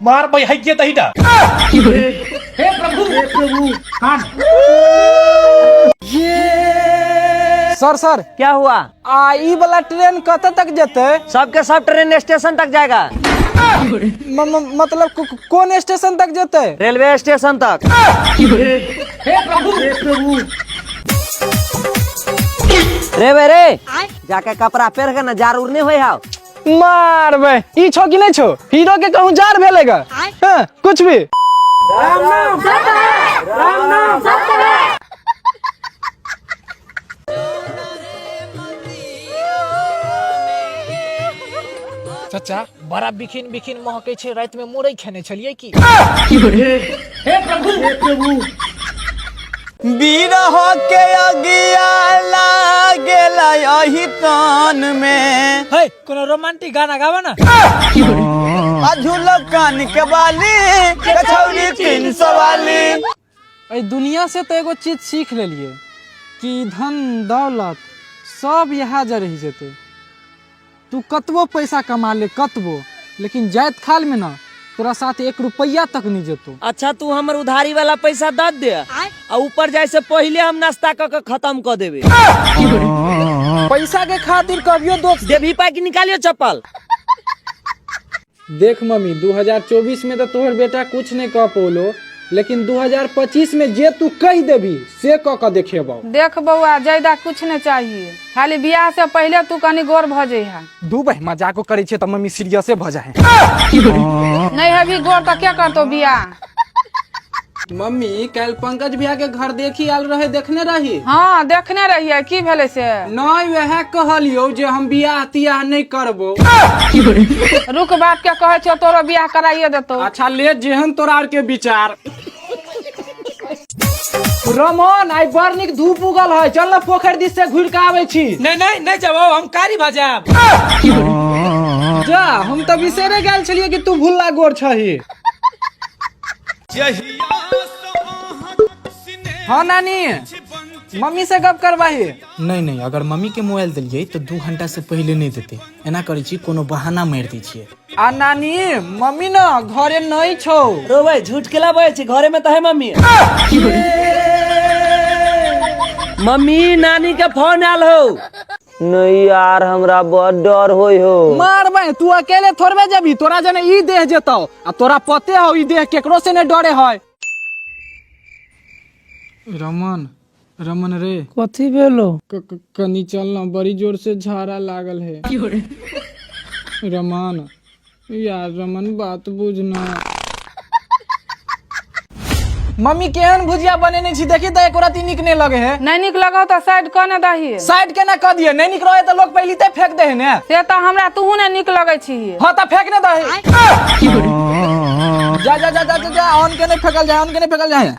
मार भाई हइये दहीटा। सर सर, क्या हुआ? आ ई वाला ट्रेन कतऽ तक जेतै? सबके सब ट्रेन स्टेशन तक जाएगा। मतलब कोन स्टेशन तक जेतै? रेलवे स्टेशन तक। रे बे रे, जाके कपड़ा पेर के ना जार उड़ने होय हाव। मारबै, ई छो कि नहीं छो? हीरो के कहूँ जार भेलेगा? हाँ, कुछ भी। चचा, बड़ा बिखिन बिखिन महकै छै, राति में मुरई खेने छलियै की? बिरह के अगिया लागेला अही तन में। है, कोनो रोमांटिक गाना गावा ना। आ झूलो कान के बाली कछौरी 300 वाली। एहि दुनिया से तो एगो चीज सीख लेलिए कि धन दौलत सब यहाँ जा रही जेतै। तू कतबो पैसा कमा ले कतबो, लेकिन जाइत खाल में ना तोरा साथ 1 रुपया तक नहीं जेतो। अच्छा, तू हमर उधारी वाला पैसा दे दे आ ऊपर जाए से पहले हम नाश्ता क के खत्म क देबे। पैसा के खातिर कभियो दोस्त देवी पाई के निकालियो चप्पल। देख मम्मी, 2024 में तो तोहर बेटा कुछ नहीं कह पौलो, लेकिन 2025 में जे तू कह देबी से क के देखेबो। देख बौआ, ज्यादा कुछ नहीं चाहिए, खाली बियाह से पहले तू कनी गोर भ जइहा। दू भाई मजाको करे छे त मम्मी सीरियसे भ जाए। नहीं हबी गोर त क्या करतो बियाह? मम्मी, कल पंकज भैया के घर देखी आयल रहे, देखने रही? हाँ, देखने रहिए, की भेलै से? नहीं, वह कहलियो जे हम बियाह तियाह नहीं करबो। रुक, बाप के कहै छौ, तोरो बियाह कराइए देतो। अच्छा ले, जेहन तोरा आर के विचार। रमन, आई बड़ नीक धूप उगल है, चल ना पोखरि दिस से घुर के आबै छी। नहीं नहीं नहीं जाबो, हम कारी भ जाब। जा, हम तऽ बिसरे गेल छलियै कि तू भुल्ला गोर छही। हाँ नानी, मम्मी से गप करवाही। नहीं नहीं, अगर मम्मी के मोबाइल दिलियै तऽ 2 घंटा से पहिले नहीं देते। एना करै छी, कोनो बहाना मारि दै छियै। आ नानी, मम्मी ना घरे नहीं छौ। रो भाई, झूठ केला बजै छी? घरे में त है मम्मी। मम्मी, नानी के फोन आयल हो। नहीं यार, हमरा बड़ डर होय हो। मारबै, तू अकेले थोड़बे जेबी, तोरा जने ई देह जेतौ आ तोरा पते हौ ई देह केकरो से नहीं डरे है। रमन, रमन रे। कथी भेलो? कनी चल ना, बड़ी जोर से झाड़ा लागल है। रमन यार, रमन, बात बुझना। मम्मी, केहन भुजिया बनेने छी देखी तऽ एको रत्ती नीक नहीं लगे है। नहीं नीक लगौ तऽ साइड कऽ ने दही। साइड केना कऽ दिए? नहीं नीक रहे तऽ लोग पहली ते फेंक दे है ने। से तऽ हमरा तूहू ने नीक लगै छी। हाँ तऽ फेंक ने दही। जा जा जा जा जा, जा, ऑन के नहीं फेंकल जाए, ऑन के नहीं फेंकल जाए।